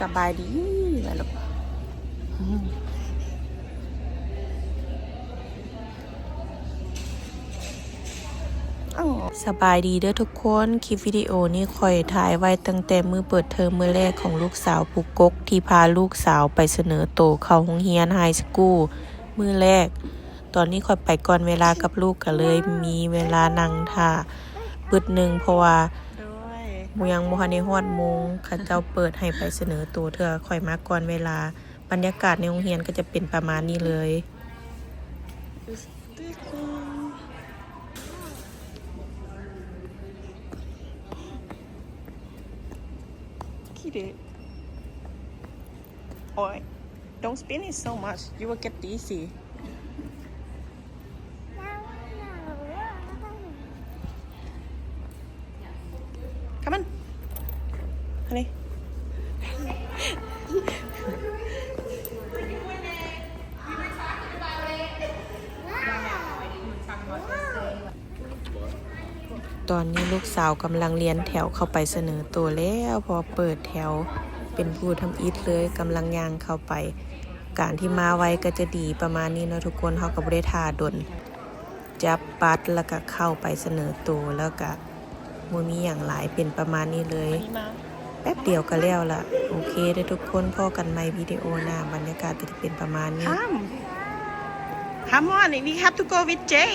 ສະບາຍດີ ແມ່ລູກ. ສະບາຍດີເດີທຸກຄົນ. ຄລິບວິດີໂອນີ້ຂ້ອຍຖ່າຍໄວ້ຕັ້ງແຕ່ມື້ເປີດເທີມມື້ແລກຂອງລູກສາວຜູ້ກົກ ທີ່ພາລູກສາວໄປສະເໜີໂຕເຂົ້າໂຮງຮຽນໄຮສະກູລມື້ແລກ. ຕອນນີ້ຂ້ອຍໄປກ່ອນເວລາກັບລູກ ກໍເລີຍມີເວລານັ່ງຖ້າບຶດໜຶ່ງ ເພາະວ່າ ໂດຍ ຍັງບໍ່ທັນໄດ້ຮອດໂມງ ເຂົາເຈົ້າເປີດໃຫ້ໄປສະເໜີໂຕເທື່ອ. ຂ້ອຍມາກ່ອນເວລາ. ບັນຍາກາດໃນໂຮງຮຽນກໍຈະເປັນປະມານນີ້ເລີຍ. Don't spin it so much, you will get dizzy. Come on, honey. ຕອນນີ້ລູກສາວກຳລັງລຽນແຖວເຂົ້າໄປສະເໜີໂຕແລ້ວ ເພາະເປີດແຖວເປັນຜູ້ທຳອິດເລີຍ ກຳລັງຍ່າງເຂົ້າໄປ. ການທີ່ມາໄວກໍຈະດີປະມານນີ້ເນາະທຸກຄົນ ເຮົາກໍບໍ່ໄດ້ຖ້າດົນ ຈັບບັດແລ້ວກໍເຂົ້າໄປສະເໜີໂຕ ແລ້ວກໍບໍ່ມີຫຍັງຫຼາຍ ເປັນປະມານນີ້ເລີຍ ແປັບດຽວກໍແລ້ວລະ. ໂອເຄເດີທຸກຄົນ ພໍ້ກັນໃໝ່ວິດີໂອໜ້າ. ບັນຍາກາດກໍຈະເປັນປະມານນີ້. Come, come on, we have to go with Jay.